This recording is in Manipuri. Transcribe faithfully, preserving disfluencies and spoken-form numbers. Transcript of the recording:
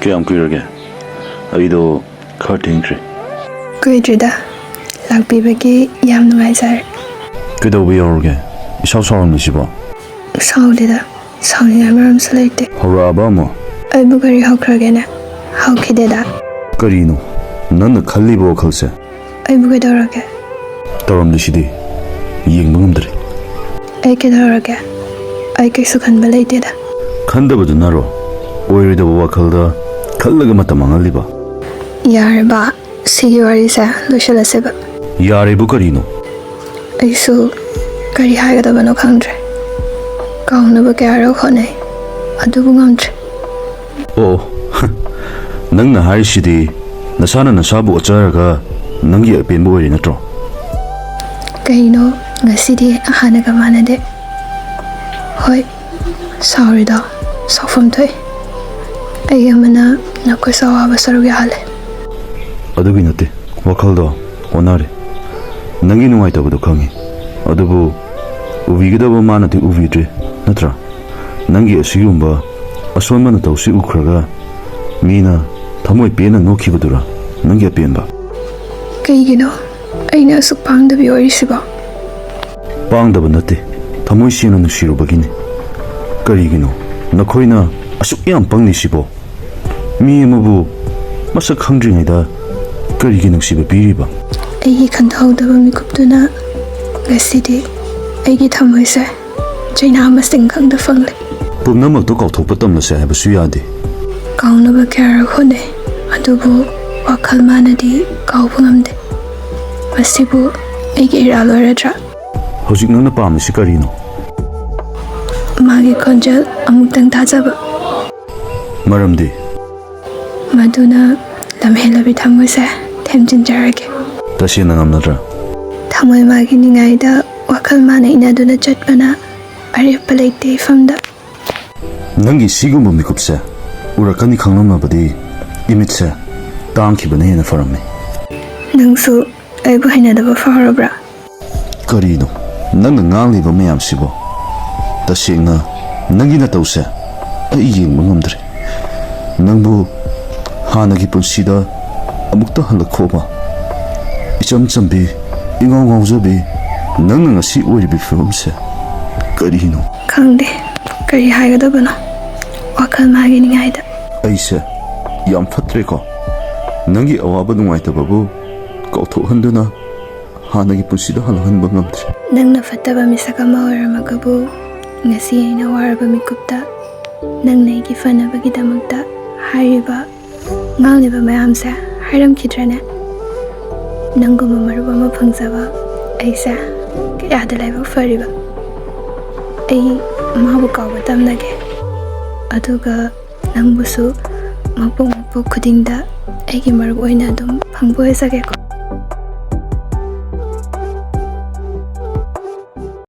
ꯀꯌꯥꯝ ꯀꯨꯏꯔꯒꯦ? ꯑꯩꯗꯣ ꯈꯔ ꯊꯦꯡꯈ꯭ꯔꯦ꯫ ꯀꯨꯏꯗ꯭ꯔꯤꯗ꯫ ꯂꯥꯛꯄꯤꯕꯒꯤ ꯌꯥꯝ ꯅꯨꯡꯉꯥꯏꯖꯔꯦ꯫ ꯀꯩꯗꯧꯕ ꯌꯥꯎꯔꯒꯦ? ꯏꯁꯥꯎ ꯁꯥꯎꯔꯝꯃꯤꯁꯤꯕꯣ? ꯁꯥꯎꯗꯦꯗ꯫ ꯁꯥꯎꯅꯤꯡꯉꯥꯏ ꯃꯔꯝꯁꯨ ꯂꯩꯇꯦ꯫ ꯍꯧꯔꯛꯑꯕ ꯑꯃꯨꯛ? ꯑꯩꯕꯨ ꯀꯔꯤ ꯍꯧꯈ꯭ꯔꯒꯦꯅꯦ? ꯍꯧꯈꯤꯗꯦꯗ꯫ ꯀꯔꯤꯅꯣ ꯅꯪꯅ ꯈꯜꯂꯤꯕ ꯋꯥꯈꯜꯁꯦ? ꯑꯩꯕꯨ ꯀꯩꯗꯧꯔꯒꯦ? ꯇꯧꯔꯝꯂꯤꯁꯤꯗꯤ ꯌꯦꯡꯕ ꯉꯝꯗ꯭ꯔꯦ꯫ ꯑꯩ ꯀꯩꯗꯧꯔꯒꯦ? ꯑꯩ ꯀꯩꯁꯨ ꯈꯟꯕ ꯂꯩꯇꯦꯗ꯫ ꯈꯟꯗꯕꯗꯨꯅꯔꯣ ꯑꯣꯏꯔꯣꯏꯗꯕ ꯋꯥꯈꯜꯗ ꯈꯜꯂꯒ ꯃꯇꯝ ꯃꯥꯡꯍꯜꯂꯤꯕ? ꯌꯥꯔꯕ? ꯁꯤꯒꯤ ꯋꯥꯔꯤꯁꯦ ꯂꯣꯏꯁꯤꯜꯂꯁꯦꯕ꯫ ꯌꯥꯔꯦꯕꯨ ꯀꯔꯤꯅꯣ? ꯑꯩꯁꯨ ꯀꯔꯤ ꯍꯥꯏꯒꯗꯕꯅꯣ ꯈꯪꯗ꯭ꯔꯦ꯫ ꯀꯥꯎꯅꯕ ꯀꯌꯥꯔꯛ ꯍꯣꯠꯅꯩ, ꯑꯗꯨꯕꯨ ꯉꯝꯗ꯭ꯔꯦ꯫ ꯑꯣ, ꯅꯪꯅ ꯍꯥꯏꯔꯤꯁꯤꯗꯤ ꯅꯁꯥꯅ ꯅꯁꯥꯕꯨ ꯑꯣꯠꯆꯔꯒ ꯅꯪꯒꯤ ꯑꯄꯦꯟꯕ ꯑꯣꯏꯔꯦ ꯅꯠꯇ꯭ꯔꯣ? ꯀꯩꯅꯣ, ꯉꯁꯤꯗꯤ ꯍꯥꯟꯅꯒ ꯃꯥꯟꯅꯗꯦ꯫ ꯍꯣꯏ, ꯁꯥꯎꯔꯤꯗꯣ ꯁꯥꯎꯐꯝ ꯊꯣꯛꯏ꯫ ꯑꯩ ꯑꯃꯅ ꯅꯈꯣꯏꯁꯨ ꯑꯋꯥꯕ ꯁꯔꯨꯛ ꯌꯥꯍꯜꯂꯦ꯫ ꯑꯗꯨꯒꯤ ꯅꯠꯇꯦ, ꯋꯥꯈꯜꯗꯣ ꯑꯣꯟꯅꯔꯦ꯫ ꯅꯪꯒꯤ ꯅꯨꯡꯉꯥꯏꯇꯕꯗꯣ ꯈꯪꯉꯤ, ꯑꯗꯨꯕꯨ ꯎꯕꯤꯒꯗꯕ ꯃꯥꯅꯗꯤ ꯎꯕꯤꯗ꯭ꯔꯦ, ꯅꯠꯇ꯭ꯔꯥ? ꯅꯪꯒꯤ ꯑꯁꯤꯒꯨꯝꯕ ꯑꯁꯣꯟꯕ ꯅꯇꯧꯁꯤ ꯎꯈ꯭ꯔꯒ ꯃꯤꯅ ꯊꯃꯣꯏ ꯄꯦꯟꯅ ꯅꯣꯛꯈꯤꯕꯗꯨꯔ ꯅꯪꯒꯤ ꯑꯄꯦꯟꯕ? ꯀꯩꯒꯤꯅꯣ ꯑꯩꯅ ꯑꯁꯨꯛ ꯄꯥꯡꯗꯕꯤ ꯑꯣꯏꯔꯤꯁꯤꯕꯣ? ꯄꯥꯡꯗꯕ ꯅꯠꯇꯦ, ꯊꯃꯣꯏ ꯁꯦꯡꯅ ꯅꯨꯡꯁꯤꯔꯨꯕꯒꯤꯅꯤ꯫ ꯀꯔꯤꯒꯤꯅꯣ ꯅꯈꯣꯏꯅ ꯑꯁꯨꯛ ꯌꯥꯝ ꯄꯪꯂꯤꯁꯤꯕꯣ? ꯃꯤ ꯑꯃꯕꯨ ꯃꯁꯛ ꯈꯪꯗ꯭ꯔꯤꯉꯩꯗ ꯀꯔꯤꯒꯤ ꯅꯨꯡꯁꯤꯕ ꯄꯤꯔꯤꯕ? ꯑꯩꯒꯤ ꯈꯟꯊꯍꯧꯗꯕ ꯃꯤꯀꯨꯞꯇꯨꯅ ꯉꯁꯤꯗꯤ ꯑꯩꯒꯤ ꯊꯃꯣꯏꯁꯦ ꯆꯩꯅꯥ ꯃꯁꯤꯡ ꯈꯪꯗ ꯐꯪꯂꯦ꯫ ꯄꯨꯝꯅꯃꯛꯇꯣ ꯀꯥꯎꯊꯣꯛꯄ ꯇꯝꯂꯁꯦ ꯍꯥꯏꯕꯁꯨ ꯌꯥꯗꯦ꯫ ꯀꯥꯎꯅꯕ ꯀꯌꯥꯔꯛ ꯍꯣꯠꯅꯩ, ꯑꯗꯨꯕꯨ ꯋꯥꯈꯜ ꯃꯥꯅꯗꯤ ꯀꯥꯎꯕ ꯉꯝꯗꯦ꯫ ꯃꯁꯤꯕꯨ ꯑꯩꯒꯤ ꯏꯔꯥꯜ ꯑꯣꯏꯔꯗ꯭ꯔꯥ? ꯍꯧꯖꯤꯛ ꯅꯪꯅ ꯄꯥꯝꯃꯤꯁꯤ ꯀꯔꯤꯅꯣ? ꯃꯥꯒꯤ ꯈꯣꯟꯖꯦꯜ ꯑꯃꯨꯛꯇꯪ ꯇꯥꯖꯕ꯫ ꯃꯔꯝꯗꯤ? ꯃꯗꯨꯅ ꯂꯝꯍꯦꯜꯂꯕꯤ ꯊꯃꯣꯏꯁꯦ ꯊꯦꯝꯖꯤꯟꯖꯔꯒꯦ꯫ ꯇꯁꯦꯡꯅ ꯉꯝꯅꯗ꯭ꯔꯥ? ꯊꯃꯣꯏ ꯃꯥꯒꯤ ꯅꯤꯡꯉꯥꯏꯗ ꯋꯥꯈꯜ ꯃꯥꯅ ꯏꯅꯗꯨꯅ ꯆꯠꯄꯅ ꯑꯔꯦꯞꯄ ꯂꯩꯇꯦ ꯏꯐꯝꯗ꯫ ꯅꯪꯒꯤ ꯁꯤꯒꯨꯝꯕ ꯃꯤꯀꯨꯞꯁꯦ ꯎꯔꯛꯀꯅꯤ ꯈꯪꯂꯝꯂꯕꯗꯤ ꯏꯃꯤꯠꯁꯦ ꯇꯥꯡꯈꯤꯕꯅ ꯍꯦꯟꯅ ꯐꯔꯝꯃꯤ꯫ ꯅꯪꯁꯨ ꯑꯩꯕꯨ ꯍꯩꯅꯗꯕ ꯐꯥꯎꯔꯕ꯭ꯔꯥ? ꯀꯔꯤꯅꯣ ꯅꯪꯅ ꯉꯥꯡꯂꯤꯕ ꯃꯌꯥꯝꯁꯤꯕꯣ? ꯇꯁꯦꯡꯅ ꯅꯪꯒꯤ ꯅꯇꯧꯁꯦ ꯑꯩ ꯌꯦꯡꯕ ꯉꯝꯗ꯭ꯔꯦ꯫ ꯅꯪꯕꯨ ꯍꯥꯟꯅꯒꯤ ꯄꯨꯟꯁꯤꯗ ꯑꯃꯨꯛꯇ ꯍꯜꯂꯛꯈꯣꯕ꯫ ꯏꯆꯝ ꯆꯝꯕꯤ, ꯏꯉꯥꯎ ꯉꯥꯎꯖꯕꯤ, ꯅꯪꯅ ꯉꯁꯤ ꯑꯣꯏꯔꯤꯕ ꯐꯤꯕꯝꯁꯦ ꯀꯔꯤꯅꯣ? ꯈꯪꯗꯦ ꯀꯔꯤ ꯍꯥꯏꯒꯗꯕꯅꯣ, ꯋꯥꯈꯜ ꯃꯥꯒꯤ ꯅꯤꯡꯉꯥꯏꯗ꯫ ꯑꯩꯁꯦ ꯌꯥꯝ ꯐꯠꯇ꯭ꯔꯦꯀꯣ? ꯅꯪꯒꯤ ꯑꯋꯥꯕ ꯅꯨꯡꯉꯥꯏꯇꯕꯕꯨ ꯀꯥꯎꯊꯣꯛꯍꯟꯗꯨꯅ ꯍꯥꯟꯅꯒꯤ ꯄꯨꯟꯁꯤꯗ ꯍꯜꯂꯛꯍꯟꯕ ꯉꯝꯗ꯭ꯔꯦ꯫ ꯅꯪꯅ ꯐꯠꯇꯕ ꯃꯤꯁꯛ ꯑꯃ ꯑꯣꯏꯔꯝꯃꯒꯕꯨ, ꯉꯁꯤ ꯑꯩꯅ ꯋꯥꯔꯕ ꯃꯤꯀꯨꯞꯇ ꯅꯪꯅ ꯑꯩꯒꯤ ꯐꯅꯕꯒꯤꯗꯃꯛꯇ ꯍꯥꯏꯔꯤꯕ, ꯉꯥꯡꯂꯤꯕ ꯃꯌꯥꯝꯁꯦ ꯍꯥꯏꯔꯝꯈꯤꯗ꯭ꯔꯅꯦ? ꯅꯪꯒꯨꯝꯕ ꯃꯔꯨꯞ ꯑꯃ ꯐꯪꯖꯕ ꯑꯩꯁꯦ ꯀꯌꯥꯗ ꯂꯥꯏꯕꯛ ꯐꯔꯤꯕ꯫ ꯑꯩ ꯃꯥꯕꯨ ꯀꯥꯎꯕ ꯇꯝꯂꯒꯦ, ꯑꯗꯨꯒ ꯅꯪꯕꯨꯁꯨ ꯃꯄꯣꯛ ꯃꯄꯣꯛ ꯈꯨꯗꯤꯡꯗ ꯑꯩꯒꯤ ꯃꯔꯨꯞ ꯑꯣꯏꯅ ꯑꯗꯨꯝ ꯐꯪꯕ ꯑꯣꯏꯖꯒꯦꯀꯣ꯫